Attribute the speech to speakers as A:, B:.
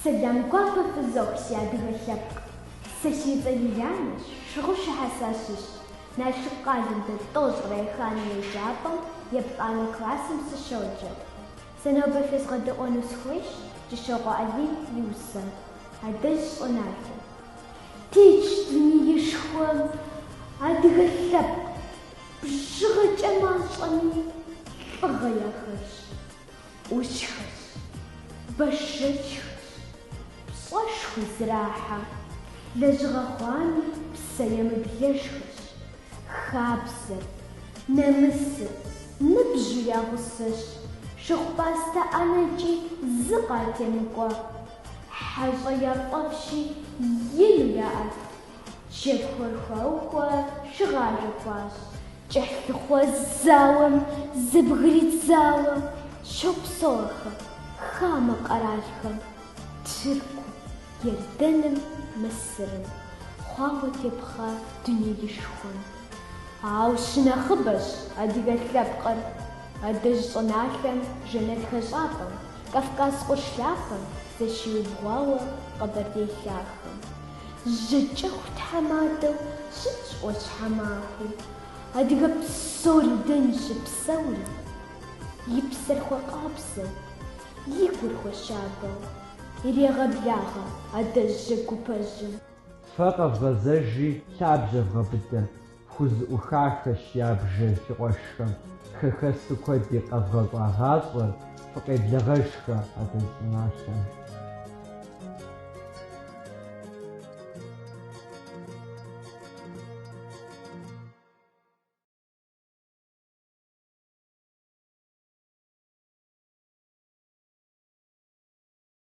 A: Сэлам гуапэ фызох, си адыгэ лъэпкъ. Сэ си цӏэр Юлианэщ, Шыгъушыхьэ сащыщщ. Налшык къалэм дэт тӏощӏрэ еханэ еджапӏэм еплӏанэ классым сыщоджэ. Сэ нобэ фезгъэдэӏуэну сыхуейщ Кӏыщокъуэ Алим и усэм, Адэжь щӏыналъэм. Тетщ дунеишхуэм адыгэ лъэпкъ, бжыгъэкӏэ мащӏэми лӏыгъэ яхэлъщ. ӏущхэщ, бэшэчхэщ, пщӏэшхуэ зрахьэ, лэжьыгъэ хъуами псэемыблэжхэщ, хабзэр, нэмысыр ныбжьу я гъусэщ, шыгъу-пӏастэ ӏэнэкӏи зы къатемыкӏуэ, хьэщӏэ яфӏэфӏщи ину яӏэт, Джэгухэр хуаухуэ, шыгъажэ хуащӏ, кӏыхьлъыхъуэ зауэм зэбгридзауэ щопсэу ахэр хамэ къэралхэм, Тыркум, Иорданым, Мысырым, хъуауэ тепхъа дунеишхуэм. Ауэ щынэхъыбэщ адыгэ лъэпкъыр адэжь щӏыналъэм, жэнэт хэщӏапӏэм, Кавказ къурш лъапэм зэщиубгъуауэ Къэбэрдей лъахэм. Жьакӏэху тхьэмадэу щытщ ӏуащхьэмахуи, адыгэ псори дэни щыпсэури, и псэр хуэкъабзэу, и гур хуэщабэу, ирегъэблагъэ адэжь жьэгу гупэжьым.
B: Фэ къэвгъэзэжи, лъабжьэ вгъэбыдэ, фхузэӏухахэщ я бжэ фи къуэшхэм, хэхэсу куэди къэвгъэщӏа гъащӏэр, фыкъеблэгъэжхэ адэжь щӏыналъэм.